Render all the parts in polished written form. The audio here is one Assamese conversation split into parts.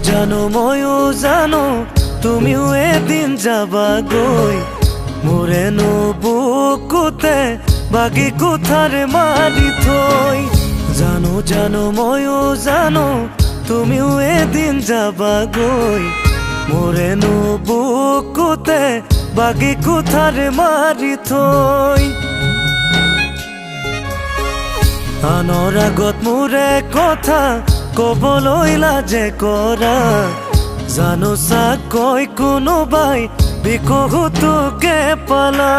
জানো ময়ো জানো তুমিও এদিন যাবা গৈ মোৰেনো বুকুতে বাগি কোঠাৰ মাৰি থৈ। জানো জানো ময়ো জানো তুমিও এদিন যাবা গৈ মোৰেনো বুকুতে বাগি কোঠাৰ মাৰি থৈ। আনৰ আগত মোৰে কথা কবলৈ লাজে কৰা জানো চাকৈ কোনোবাই বিকহুটোকে পালা।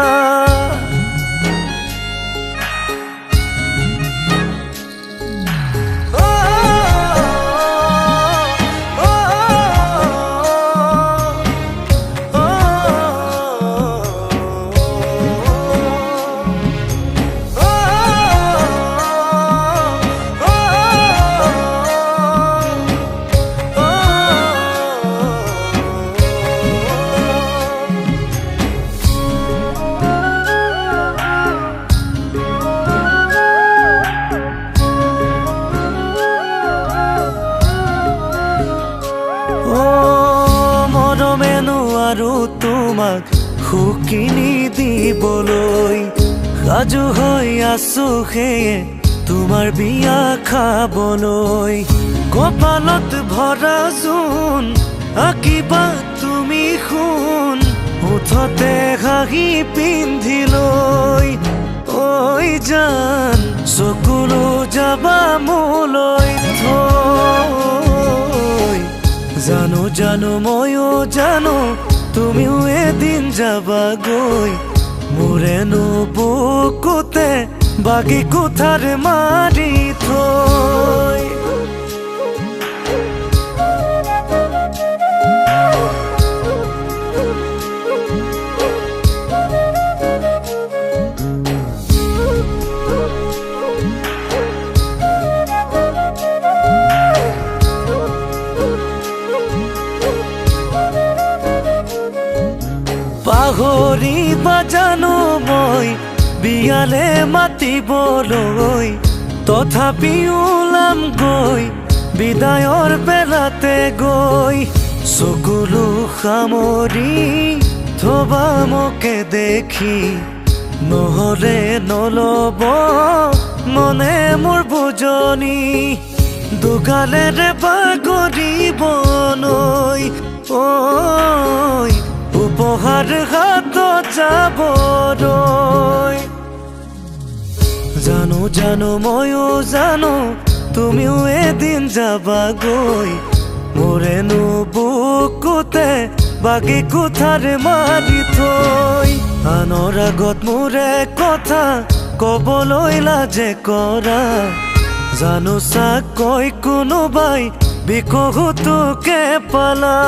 মৰমে নোৱাৰো তোমাক সুকিনি দিবলৈ সাজু হৈ আছো সেয়ে তোমাৰ বিয়া খাবলৈ। কপালত ভৰা জোন আঁকিবা তুমি সোণ ওঠতে হাঁহি পিন্ধি লৈ ঐ জান চকুলো যাবা মোলৈ থৈ। জানো জানো ময়ো জানো তুমিও এদিন যাবা গৈ মোৰেনো বুকুতে বাগি কোঠাৰ মাৰি থৈ। পাহৰিবা জানো মই বিয়ালে মাতিবলৈ তথাপি ওলাম গৈ বিদায়ৰ বেলাতে গৈ। চকুলো সামৰি থবা মোকে দেখি নহলে নলব মনে মোৰ বুজনি দুগালেৰে বাগৰিব নৈ ঐ উপহাৰ হাতত যাব ৰৈ। জানো জানো ময়ো জানো তুমিও এদিন যাবা গৈ মোৰেনো বুকুতে বাগি কোঠাৰ মাৰি থৈ। আনৰ আগত মোৰে কথা কবলৈ লাজে কৰা জানো চাকৈ কোনোবাই বিকহুটোকে পালা।